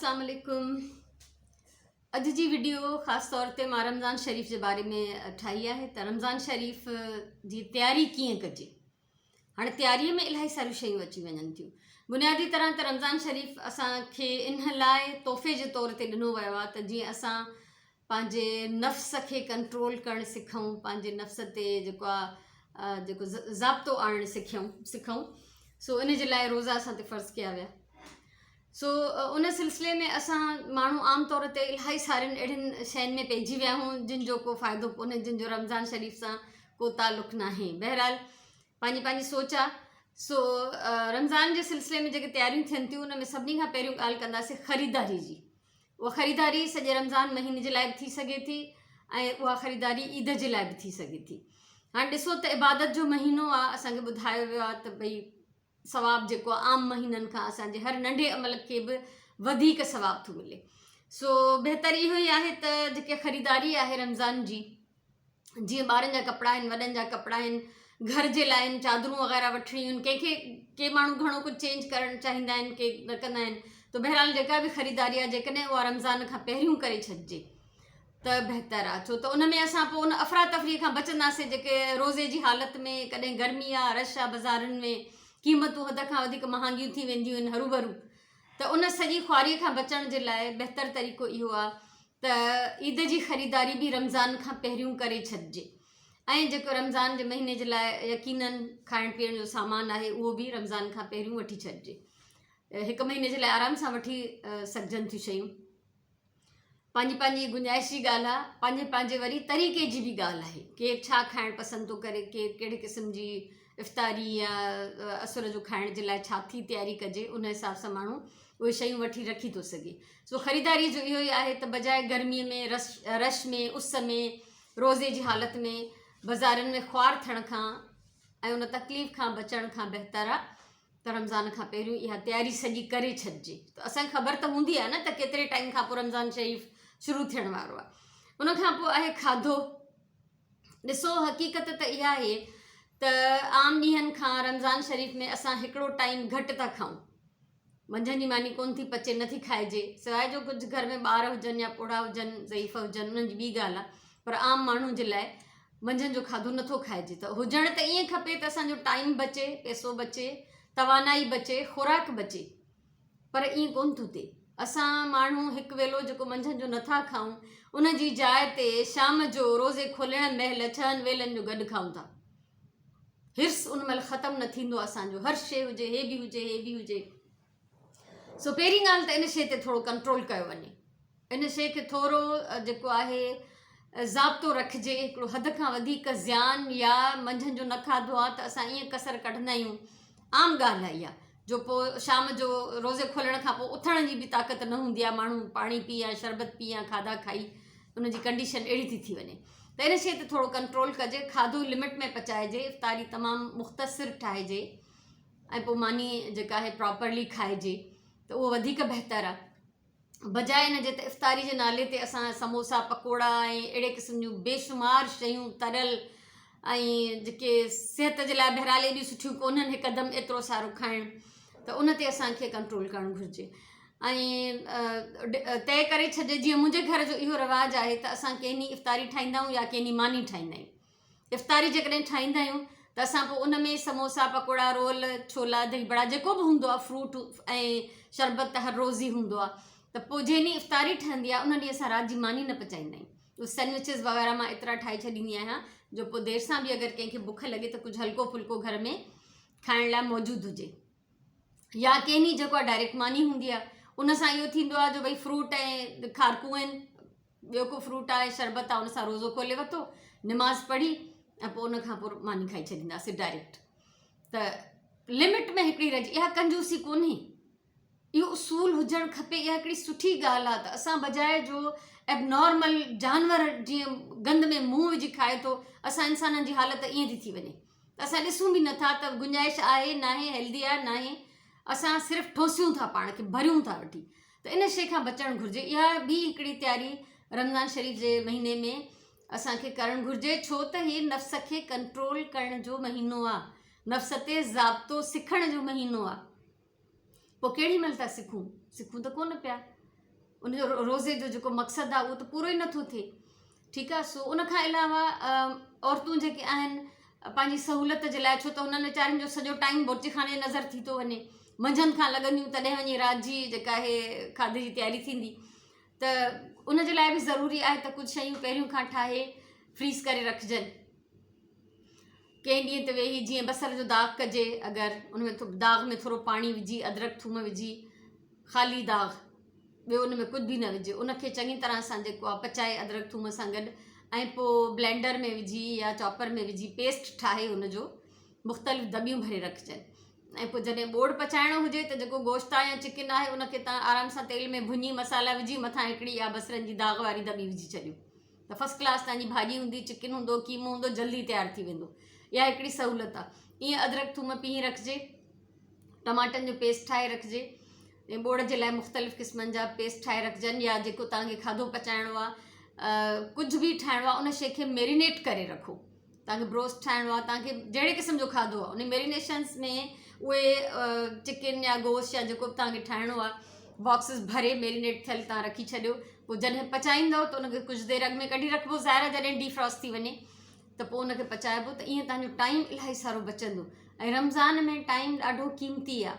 اسلام عليڪم اڄ جي وڊيو خاص طور تي مان رمضان شريف جي باري ۾ ٺاهي آهي ته رمضان شريف جي تياري ڪيئن ڪجي هاڻي تياري ۾ الاهي ساريون شيون اچي وڃن ٿيون بنيادي طرح ته رمضان شريف اسان کي ان لاء تحفي جي طور تي ڏنو ويو آهي ته جيئن اسان پنهنجي نفس کي ڪنٽرول ڪرڻ سکون پنهنجي نفس تي جيڪو آهي جيڪو ضابطو آڻڻ سکيون سکون سو ان جي لاء روزا اسان تي فرض ڪيا ويا سو ان سلسلي ۾ اسان ماڻهو عام طور تي الاهي سارين اهڙين شين ۾ پئجي ويا آهيون جن جو ڪو فائدو ڪونهي جن جو رمضان شريف سان ڪو تعلق ناهي بهرحال پنهنجي پنهنجي سوچ آهي سو رمضان جي سلسلي ۾ جيڪي تياريون ٿين ٿيون ان ۾ سڀني کان پهريون ڳالهه ڪنداسين خريداري جي اها خريداري سڄي رمضان مهيني جي لاء به ٿي سگهي ٿي ۽ اها خريداري عيد جي لاء به ٿي سگهي ٿي هاڻي ڏسو ته عبادت جو مهينو آهي اسانکي ٻڌايو ويو آهي ته ڀئي ثواب جيڪو آهي عام مهينن کان اسانجي هر ننڍي عمل کي به وڌيڪ ثواب ٿو ملي سو بهتر اهو ئي آهي ته جيڪي خريداري آهي رمضان جي جيئن ٻارن جا ڪپڙا آهن وڏن جا ڪپڙا آهن گهر جي لاء آهن چادرون وغيره وٺڻيون آهن ڪنهن کي ڪي ماڻهو گهڻو ڪجهه چينج ڪرڻ چاهيندا آهن ڪي نه ڪندا آهن ته بهرحال جيڪا به خريداري آهي جيڪڏهن اها رمضان کان پهريون ڪري ڇڏجي ته بهتر آهي ڇو ته ان ۾ اسان پوء ان افراتفري کان بچنداسين جيڪي روزي جي حالت ۾ ڪڏهن گرمي آهي رش آهي بازارن ۾ قيمتون حد کان وڌيڪ مهانگيون ٿي وينديون آهن هروڀرو ته ان سڄي خواري کان بچڻ جي لاء بهتر طريقو اهو آهي ته عيد جي خريداري به رمضان کان پهريون ڪري ڇڏجي ۽ جيڪو رمضان جي مهيني جي لاء يقينن کائڻ پيئڻ جو سامان آهي اهو به رمضان کان پهريون وٺي ڇڏجي هڪ مهيني جي لاء آرام سان وٺي سگهجن ٿيون شيون پنهنجي پنهنجي گنجائش جي ڳالهه آهي پنهنجي پنهنجي وري طريقي جي به ڳالهه آهي ڪير ڇا کائڻ پسند ٿو ڪري ڪير ڪهڙي قسم جي افطاري يا اسر جو کائڻ جي لاء ڇا ٿي تياري ڪجي ان حساب سان ماڻهو اهي شيون وٺي رکي ٿو سگهي سو خريداري جو اهو ئي آهي ته بجاء گرمي ۾ رش رش ۾ اس ۾ روزي جي حالت ۾ بازارن ۾ خوار ٿيڻ کان ۽ ان تڪليف کان بچڻ کان بهتر آهي ته رمضان کان پهريون اها تياري سڄي ڪري ڇڏجي ته اسانکي خبر ته هوندي آهي نه ته ڪيتري ٽائيم کان پوء رمضان شريف شروع ٿيڻ وارو آهي ان کان پوء آهي کاڌو ڏسو حقيقت ته اها آهي ته عام ڏينهن کان رمضان شريف ۾ اسان هڪڙو ٽائيم گهٽ ٿا کائون. منجهند جي ماني ڪونه ٿي پچي نه ٿي کائجي سواء جو ڪجهه گهر ۾ ٻار هجن يا پوڙها هجن ضعيف هجن انهن جي ٻي ڳالهه آهي پر عام ماڻهو جي لاء منجهند جو کاڌو نٿو کائجي ته هجڻ ته ائين کپي ته اسان جو ٽائيم بچي پئسو بچي توانائي بچي خوراڪ بچي پر ائين ڪونه ٿو ٿئي. اسان ماڻهو هڪ ويلو جيڪو منجهند جو نٿا کائون، ان جي جاء تي شام جو روزي کولڻ مهل ڇهن ويلن جو گڏ کائون ٿا. حرص ان مهل ختم نه ٿيندو آهي اسان جو، هر شيء هجي، هي به هجي، هي به هجي. سو پهرين ڳالهه ته ان شيء تي ٿورو ڪنٽرول ڪيو وڃي. ان شيء کي ٿورو جيڪو آهي ضابطو رکجي هڪڙو حد کان وڌيڪ زيان يا منجهند جو نه کاڌو آهي ته اسان ائين ڪسر ڪڍندا آهيون عام ڳالهه آهي اها جو پوء شام جو روزي کولڻ کان پوء اٿڻ جي به طاقت نه هوندي آهي ماڻهو پاڻي پي يا شربت پي يا کاڌا کائي ان جي ڪنڊيشن اهڙي ٿي ٿي وڃي ته ان شيء تي ٿورو ڪنٽرول ڪجي کاڌو لمٽ ۾ پچائجي افطاري تمام مختصر ٺاهجي ۽ پوء ماني جيڪا آهي پراپرلي کائجي ته اهو وڌيڪ بهتر آهي بجاء ان جي ته افطاري جي نالي تي اسان سموسا پڪوڙا ۽ اهڙي قسم جون بيشمار شيون تريل ۽ جيڪي صحت جي لاء بهرحال ايڏيون سٺيون ڪونهن هڪدم ايترو سارو کائڻ ته ان تي اسان کي ڪنٽرول ڪرڻ گهرجي ۽ طئي ڪري ڇڏجي جيئن منهنجي گهر جو اهو رواج آهي ته اسان ڪنهن ڏينهن افطاري ٺاهيندا آهيون يا ڪنهن ڏينهن ماني ٺاهيندا آهيون افطاري جيڪڏهن ٺاهيندا آهيون ته اسان پوء ان ۾ سموسا پڪوڙا رول ڇولا دهي بڙا جيڪو به هوندو آهي فروٽ ۽ شربت ته هر روز ئي هوندو آهي ته پوء جنهن ڏينهن افطاري ٺهندي آهي ان ڏينهن اسان رات جي ماني نه پچائيندا آهيون اهي سينڊوچز وغيره مان ايترا ٺاهي ڇڏيندي آهيان جو پوء دير سان به اگر ڪنهن کي بک لڳي ته ڪجهه هلڪو ڦلڪو گهر ۾ کائڻ لاء موجود هجي يا ڪنهن ڏينهن جيڪو آهي ڊائريڪٽ ماني هوندي آهي ان سان اهو ٿيندو آهي جو ڀئي فروٽ ۽ کارڪون آهن ٻيو ڪو فروٽ آهي شربت آهي ان سان روزو کولي ورتو نماز پڙهي ۽ پوء ان کان پوء ماني کائي ڇڏينداسين ڊائريڪٽ ته لمٽ ۾ هڪڙي رهجي اها ڪنجوسي ڪونهي اهو اصول هجڻ کپي اها هڪڙي سٺي ڳالهه آهي ته اسان بجاء جو ائبنارمل جانور جيئن گند ۾ منهن وجهي کائي ٿو اسان انسانن جي حالت ائين ٿي ٿي وڃي ته اسان ڏسون به نٿا ته گنجائش آهي ناهي هيلدي آهي ناهي اسان صرف ٺوسيون ٿا پاڻ کي ڀريون ٿا وٺي ته ان شيء کان بچڻ گهرجي اها به هڪڙي تياري رمضان شريف جي مهيني ۾ اسان کي ڪرڻ گهرجي ڇو ته هي نفس کي ڪنٽرول ڪرڻ جو مهينو آهي نفس تي ضابطو سکڻ جو مهينو آهي پوء ڪهڙي مهل ٿا سکون سکون ته ڪونه پيا. ان جو روزي جو جيڪو مقصد آهي اهو ته پورو ئي نٿو ٿئي. ٺيڪ آ سو ان کان علاوه عورتون جيڪي آهن پنهنجي سهولت جي لاء ڇو ته انهن ويچارين جو سڄو ٽائيم بورچي خاني جي نظر ٿي ٿو وڃي منجهند کان لڳنديون تڏهن وڃي رات جي جيڪا آهي کاڌي جي تياري ٿيندي ته ان جي لاء به ضروري آهي ته ڪجهه شيون پهريون کان ٺاهي فريز ڪري رکجن ڪنهن ڏينهن تي ويهي جيئن بصر جو داغ ڪجي اگر ان ۾ داغ ۾ ٿورو پاڻي وجهي ادرڪ ٿوم وجهي خالي داغ ٻيو ان ۾ ڪجهه به نه وجهه ان کي چڱي طرح سان جيڪو آهي پچائي ادرڪ ٿوم سان گڏ ۽ پوء بلينڊر ۾ وجهي يا چاپر ۾ وجهي پيسٽ ٺاهي ان جو مختلف دٻيون ڀري رکجن ۽ پوء جڏهن ٻوڙ پچائڻو هجي ته جيڪو گوشت آهي يا چڪن آهي ان کي تان آرام سان تيل ۾ ڀڃي مصالحا وجهي مٿان هڪڙي يا بصرن جي داغ واري دٻي وجهي ڇڏيو ته فرسٽ ڪلاس تان جي ڀاڄي هوندي چڪن هوندو قيمو هوندو جلدي تيار ٿي ويندو اها هڪڙي سهولت آهي ائين ادرڪ ٿوم پيهي رکجي ٽماٽن جو پيسٽ ٺاهي رکجي ۽ ٻوڙ جي لاء مختلف قسمن جا پيسٽ ٺاهي رکجن يا جيڪو توهان کي کاڌو پچائڻو آهي ڪجهه به ٺاهڻو آهي ان شي کي ميرينيٽ ڪري رکو توهان کي بروسٽ ٺاهڻو آهي توهان کي جهڙي قسم جو کاڌو آهي ان ميرينيشنس ۾ اهي چڪن يا گوشت يا جيڪو به توهان کي ٺاهڻو آهي باڪسز ڀري ميرينيٽ ٿيل توهان رکي ڇڏيو پوء جڏهن پچائيندو ته ان کي ڪجهه دير اڳ ۾ ڪڍي رکبو ظاهر آهي جڏهن ڊي فراس ٿي وڃي ته پوء ان کي پچائبو ته ائين توهان جو ٽائيم الاهي سارو بچندو ۽ رمضان ۾ ٽائيم ڏاڍو قيمتي آ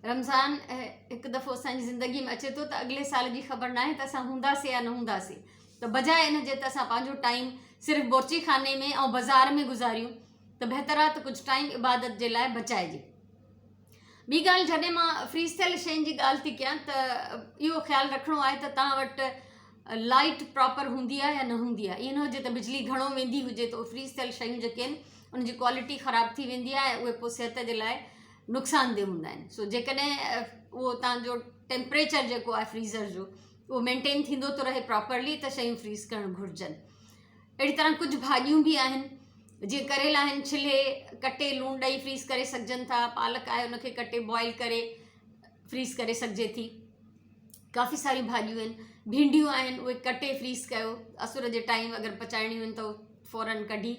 رمضان هڪ دفعو اسان جي زندگي ۾ اچي ٿو ته اڳلي سال جي خبر ناهي ته اسان هونداسي يا نه هونداسي ته بجاء ان جي ته اسان پنهنجو ٽائيم صرف بورچي خاني ۾ ۽ بازار ۾ گذاريون ته بهتر آ ته ڪجهه ٽائيم عبادت جي لاء بچائجي. ٻي ڳالهه جڏهن مان فريز ٿيل شين جي ڳالهه ٿي ڪيان ته اهو خيال رکڻو آهي ته توهان وٽ لائٽ پراپر هوندي آهي يا نه هوندي آهي ائين نه هجي ته بجلي گهڻو ويندي هجي ته فريز ٿيل شيون جيڪي آهن ان جي ڪوالٽي خراب ٿي ويندي آهي اهي پوء صحت جي لاء نقصان ده هوندا آهن سو جيڪڏهن اهو توهان جو ٽيمپريچر جيڪو آهي فريزر جو اهو مينٽين ٿيندو ٿو رهي پراپرلي ته شيون فريز ڪرڻ گهرجن اهڙي طرح ڪجهه ڀاڄيون به آهن جيئن ڪريلا آهن ڇلي ڪٽي لوڻ ڏئي فريز ڪري سگهجن ٿا پالڪ آهي ان کي ڪٽي بوائل ڪري فريز ڪري سگهجي ٿي ڪافي ساريون ڀاڄيون آهن ڀينڊيون آهن اهي ڪٽي فريز ڪيو اسر جي ٽائيم اگر پچائڻيون آهن ته فورن ڪڍي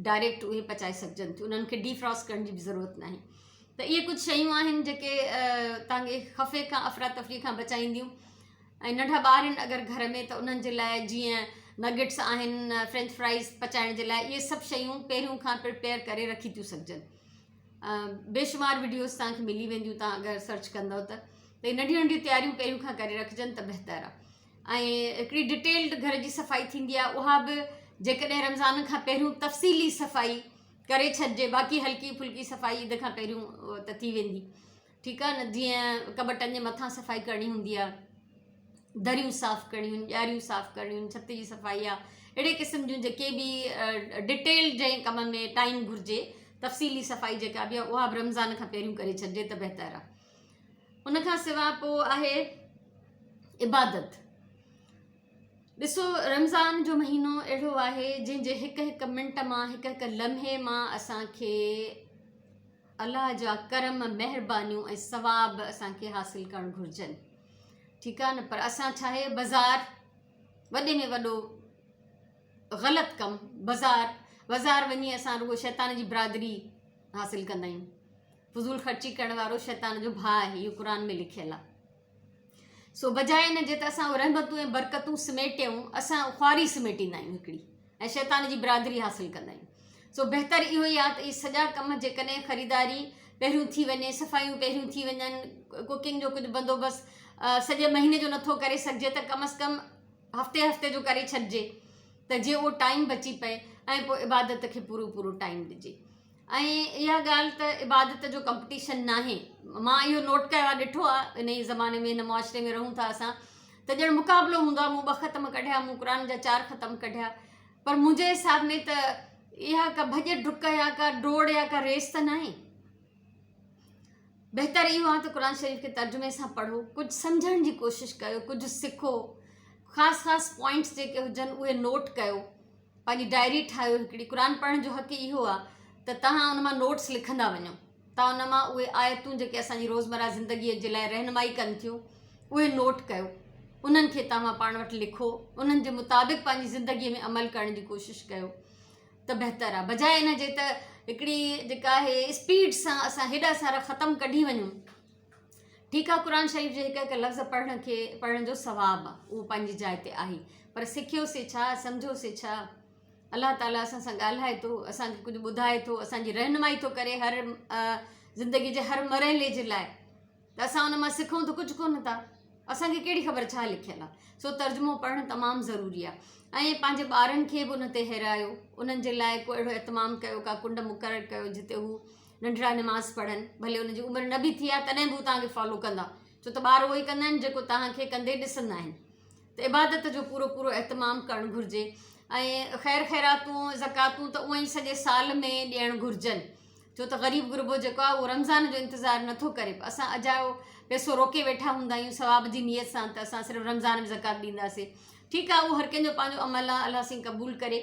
ڊائريڪٽ اهي پچائي سگهجن ٿيون انهن کي ڊي فراس ڪرڻ جي به ضرورت ناهي ته اهي ڪجهه شيون آهن جيڪي توهان کي خفي کان افراتفري کان بچائينديون ۽ ننڍا ٻار آهن اگر گهر ۾ ته انهن جي لاء جيئن نگٽس آهن فرينچ فرائز پچائڻ جي لاء اهي سڀ شيون پهريون کان پرپيئر ڪري رکي ٿيون سگهجن بيشمار وڊيوز توهان کي ملي وينديون توهان اگر سرچ ڪندو ته ته ننڍيون ننڍيون تياريون پهريون کان ڪري رکجن ته بهتر آهي ۽ هڪڙي ڊيٽيلڊ گهر جي صفائي ٿيندي آهي اها به جيڪڏهن رمضان کان پهريون تفصيلي صفائي ڪري ڇڏجي باقي هلڪي ڦلڪي صفائي عيد کان پهريون ته ٿي ويندي ٺيڪ آ نه جيئن ڪٻٽن جي مٿان صفائي ڪرڻي هوندي آ دريون صاف ڪرڻيون آهن ڄاريون صاف ڪرڻيون آهن ڇت جي صفائي آ اهڙي قسم جون جيڪي به ڊيٽيل جنهن ڪم ۾ ٽائيم گهرجي تفصيلي صفائي جيڪا به آ اها به رمضان کان پهريون ڪري ڇڏجي ته بهتر آ ان کان سوا پوء آهي عبادت ڏسو رمضان جو مهينو اهڙو آهي جنهن جي هڪ هڪ منٽ مان هڪ هڪ لمحي مان اسان کي الله جا ڪرم، مهربانيون ۽ ثواب اسان کي حاصل ڪرڻ گهرجن. ٺيڪ آ نه پر اسان ڇا آهي بازار وڏي ۾ وڏو غلط ڪم بازار بازار وڃي اسان رڳو شيطان جي برادري حاصل ڪندا آهيون فضول خرچي ڪرڻ وارو شيطان جو ڀاء آهي اهو قرآن ۾ لکيل آهي سو بجاء ان جي ته اسان رحمتون ۽ برڪتون سميٽيون اسان خواري سميٽيندا آهيون هڪڙي ۽ شيطان جي برادري حاصل ڪندا آهيون سو بهتر اهو ئي آهي ته اهي سڄا ڪم جيڪڏهن خريداري پهريون ٿي وڃي صفايون پهريون ٿي وڃن ڪوڪنگ جو ڪجهه بندوبست سڄي مهيني جو نٿو ڪري سگهجي ته ڪم از ڪم هفتي هفتي جو ڪري ڇڏجي ته جيئن اهو ٽائيم بچي پئي ۽ پوء عبادت کي پورو پورو ٽائيم ڏجي ۽ اها ڳالهه ته عبادت جو ڪمپٽيشن ناهي مان اهو نوٽ ڪيو آهي ڏٺو آهي ان ئي زماني ۾ هن معاشري ۾ رهون ٿا اسان ته ڄڻ مقابلو هوندو آهي مون ٻه ختم ڪڍيا مون قرآن جا چار ختم ڪڍيا پر منهنجي حساب ۾ ته اها ڪا ڀڄ ڊڪ يا ڪا ڊوڙ يا ڪا ريس ته ناهي بهتر اهو آهي ته قرآن شريف کي ترجمي سان پڙهو ڪجهه سمجهڻ جي ڪوشش ڪيو ڪجهه سکو خاص خاص پوائنٽس جيڪي هجن اهي نوٽ ڪيو پنهنجي ڊائري ٺاهيو هڪڙي قرآن پڙهڻ جو حق اهو آهي ته توهان ان مان نوٽس لکندا وڃو توهان ان مان اهي آيتون جيڪي اسان جي روزمره زندگيء جي لاء رهنمائي ڪن ٿيون اهي نوٽ ڪيو انهن کي توهان پاڻ وٽ لکو انهن جي مطابق پنهنجي زندگيء ۾ عمل ڪرڻ جي ڪوشش ڪيو ته بهتر آهي بجاء ان جي ته هڪڙي جيڪا آهي اسپيڊ سان اسان هيڏا سارا ختم ڪڍي وڃون. ٺيڪ آ قرآن شريف جي هڪ هڪ لفظ پڙهڻ کي پڙهڻ جو ثواب آ اهو پنهنجي جاء تي آهي پر سکيو سي ڇا سمجهو سي ڇا الله تعالي اسان سان ڳالهائي ٿو اسان کي ڪجهه ٻڌائي ٿو اسان جي رهنمائي ٿو ڪري هر زندگي جي هر مرحلي جي لاء ته اسان ان مان سکون ته ڪجهه ڪونه ٿا اسان کي ڪهڙي خبر ڇا لکيل آهي سو ترجمو پڙهڻ تمام ضروري آهي ۽ پنهنجي ٻارن کي به ان تي هيرايو انهن جي لاء ڪو اهڙو اهتمام ڪيو ڪا ڪنڊ مقرر ڪيو جتي هو ننڍڙا نماز پڙهن ڀلي ان جي عمر نه به ٿي آهي تڏهن به هو توهان کي فالو ڪندا ڇو ته ٻار اهو ئي ڪندا آهن جيڪو توهان کي ڪندي ڏسندا آهن ته عبادت جو پورو پورو اهتمام ڪرڻ گهرجي ۽ خير خيراتون زڪواتون ته اونئن ئي سڄي سال ۾ ڏيڻ گهرجن ڇو ته غريب غربو جيڪو آهي اهو رمضان جو انتظار نٿو ڪري اسان اجايو پئسو روڪي ويٺا هوندا آهيون ثواب جي نيت سان ته اسان صرف رمضان ۾ زڪوات ڏينداسين ٺيڪ آهي اهو هر ڪنهن جو پنهنجو عمل آهي الله سائين قبول ڪري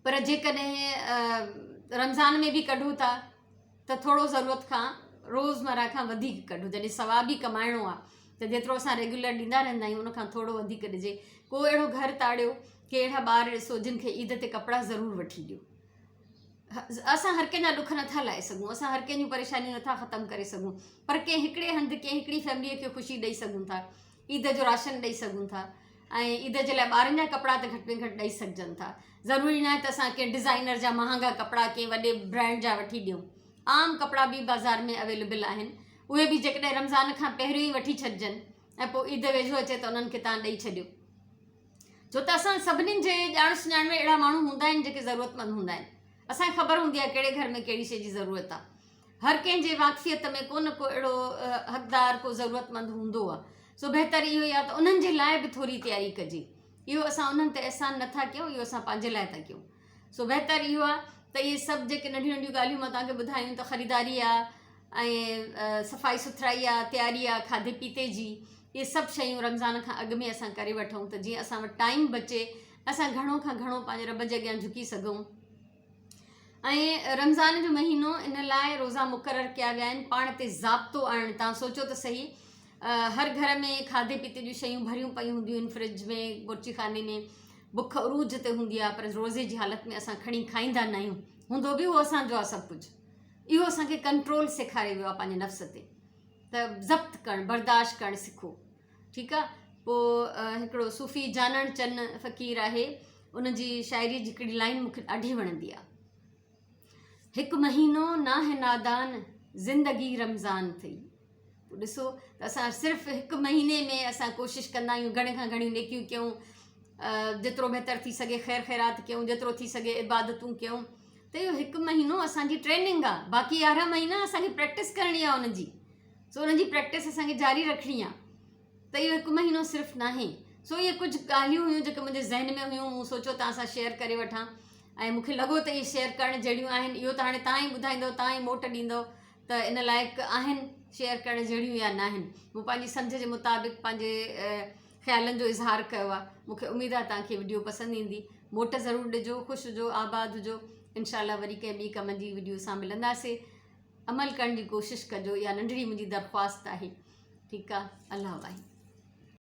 پر جيڪڏهن رمضان ۾ به ڪڍو ٿا ته ٿورو ضرورت کان روزمره کان وڌيڪ ڪڍو جڏهن ثواب ئي ڪمائڻو آهي ته جيترو اسان ريگيولر ڏيندا رهندا آهيون ان کان ٿورو وڌيڪ ڏجي ڪو اهڙو گهر تاڙيو ڪي اهڙا ٻار ڏسو جن کي عيد تي ڪپڙا ضرور وٺي ڏيو اسان هر ڪنهن جا ڏک نٿا لاهي سگهون اسان هر ڪنهن جون پريشانيون نٿا ختم ڪري سگهون پر ڪنهن هڪڙي هنڌ ڪنهن هڪڙي فيمليء کي خوشي ڏئي سگهون ٿا عيد جو راشن ڏئي سگهون ٿا ۽ عيد جي لاء ٻارن جا ڪپڙا ته گهٽ ۾ گهٽ ڏئي سگهجن ٿا ضروري ناهي ته اسان ڪنهن ڊزائنر جا مهانگا ڪپڙا ڪنهن وڏي برانڊ جا وٺي ڏيون عام ڪپڙا به بازار ۾ اويليبل آهن اهي به جيڪڏهن رمضان کان پهريون ئي وٺي ڇڏجن ۽ پوء عيد ويجهو اچي ته انهن کي تان ڏئي ڇڏيو ڇو ته اسان سڀني جي ڄاڻ سڃاڻ ۾ اهڙا ماڻهو هوندا آهن جيڪي ضرورتمند هوندا آهن. اسان کي خبر هوندي آهي ڪهڙي گهر ۾ ڪهڙي شيء جي ضرورت آهي. هر ڪنهن جي واقفيت ۾ ڪو نه ڪو اهڙو حقدار ڪو ضرورتمند هوندو آهي. سو بهتر اهو ئي آهي ته انهن جي لاء به ٿوري تياري ڪجي. اهو اسان انهن تي احسان نه ٿا ڪيون اهو اسان پنهنجي لاء ٿا ڪيون. سو بهتر اهو آهي ته اهي سڀ جيڪي ننڍيون ننڍيون ڳالهيون مان توهان کي ٻڌايون ته خريداري آهي ۽ صفائي سٿرائي آهي تياري آهي کاڌي پيتي جي اهي سڀ شيون رمضان کان اڳ ۾ اسان ڪري وٺون ته جيئن اسان وٽ ٽائيم بچي اسان گهڻو کان گهڻو پنهنجي رب جي اڳيان جهڪي سگهون ۽ رمضان جو مهينو ان لاء روزا مقرر ڪيا ويا آهن پاڻ تي ضابطو آڻڻ تان سوچو ته صحيح هر گهر ۾ کاڌي پيتي جون شيون ڀريون پيون هونديون آهن فرج ۾ بورچي خاني ۾ بک عروج تي هوندي آهي پر روزي جي حالت ۾ اسان کڻي کائيندا نه آهيون هوندو به اهو اسان جو آهي سڀ ڪجهه اهو اسان کي ڪنٽرول سيکاري ويو آهي پنهنجي نفس تي ته ضبط ڪرڻ برداشت ڪرڻ سکو ٺيڪ آ پو هڪڙو صوفي جانڻ چن فقير آهي ان جي شاعري جي هڪڙي لائن مونکي ڏاڍي وڻندي آ هڪ مهينو ناهه نادان زندگي رمضان ٿئي پوء ڏسو ته اسان صرف هڪ مهيني ۾ اسان ڪوشش ڪندا آهيون گهڻي کان گهڻيون نيڪيون ڪيون جيترو بهتر ٿي سگهي خير خيرات ڪيون جيترو ٿي سگهي عبادتون ڪيون ته اهو هڪ مهينو اسان جي ٽريننگ آهي باقي 11 مهينا اسان کي پريڪٽس ڪرڻي آهي ان جي سو ان جي پريڪٽس اسان کي جاري رکڻي آهي ته اهو هڪ مهينو صرف ناهي سو اهي ڪجهه ڳالهيون هيون جيڪي منهنجي ذهن ۾ هيون مون سوچيو توهان سان شيئر ڪري وٺان ۽ مون کي لڳو ته اهي شيئر ڪرڻ جهڙيون آهن اهو ته هاڻي توهان ئي ٻڌائيندو توهان ئي موٽ ڏيندو ته ان لائق آهن شيئر ڪرڻ جهڙيون يا ناهن مون پنهنجي سمجهه جي مطابق پنهنجي خيالن جو اظهار ڪيو آهي مون کي اميد آهي توهان کي وڊيو پسند ايندي موٽ ضرور ڏجو خوش هجو آباد هجو انشاء الله وري ڪنهن ٻي ڪم جي وڊيو سان ملنداسي عمل ڪرڻ جي ڪوشش ڪجو اها ننڍڙي منهنجي درخواست آهي ٺيڪ آهي الله واهي.